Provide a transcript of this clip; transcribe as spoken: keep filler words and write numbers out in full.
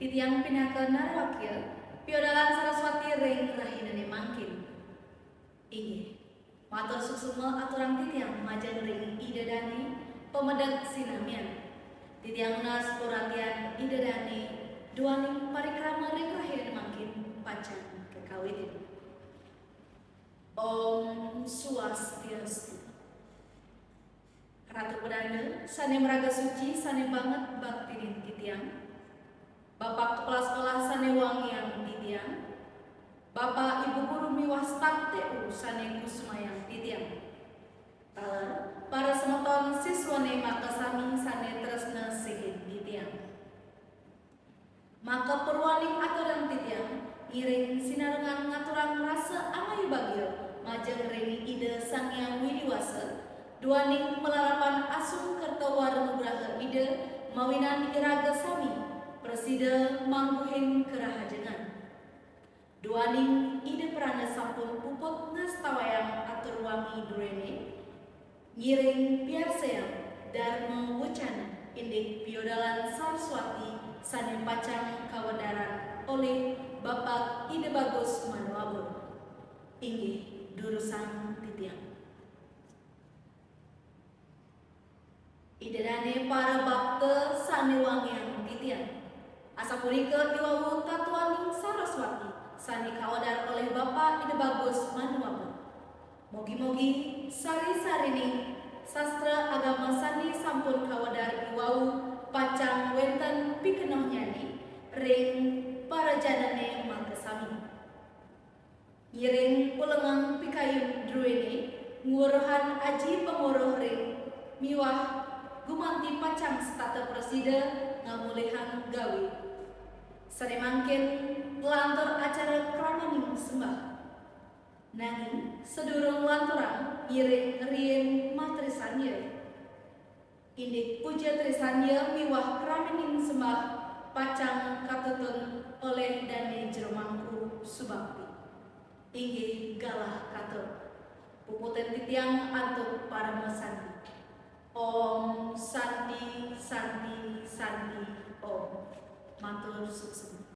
Titiang pinaka narwakil piodalan Saraswati ring rahinane mangkin. Inggih, matur suksma aturang titiang majeng ring Ida Dane pamedek sinamian. Titiang nunas puratian Ida Dane duaning parikrama ring rahinane mangkin pacang kakawitin. Om Swastiastu. Ratu Pedanda sane maraga suci sane banget baktinin titiang, Bapak Kepala Sekolah sane wangiang titiang, Bapak Ibu Guru miwah staf T U sane kusumayang titiang, taler para semeton siswane makasami sane tresna sihin titiang. Maka purwaning aturang titiang ngiring sinarengan ngaturang rasa angayu bagia majeng ring Ida Sang Hyang Widi Wasa, duaning malarapan asung kerta wara nugraha Ida mawinan iraga sami prasida mangguhin karahajengan. Duaning Ida Prana sampun puput ngastawayang atur wangi druene, ngiring piarsayang Dharma Wacana indik piodalan Saraswati sane pacang kawedaran olih Bapak Ida Bagus Manuaba. Inggih, durusang titiang. Ida dane para bakta sane wangiang titiang. Asapunika iwau tatuaning Saraswati sane kawedar olih Bapak Ida Bagus Manuaba. Mogi-mogi sari-sarining sastra agama sane sampun kawedar iwau pacang wenten pikenohnyane ring parajanane makasami. Ngiring pulengang pikayun druene, nguruhang aji panguruh ring miwah gumanti pacang setata prasida ngamulihang gawe. Sane mangkin nglantur acara kramaning sembah. Nanging sadurung nglanturang, ngiring riin matrisanya. Indik puja trisanya miwah kramaning sembah pacang katutun olih Dane Jero Mangku Subakti. Inggih galah katur. Puputang titiang antuk parama santi. Om Santi, Santi, Santi, Om. Matur suksma.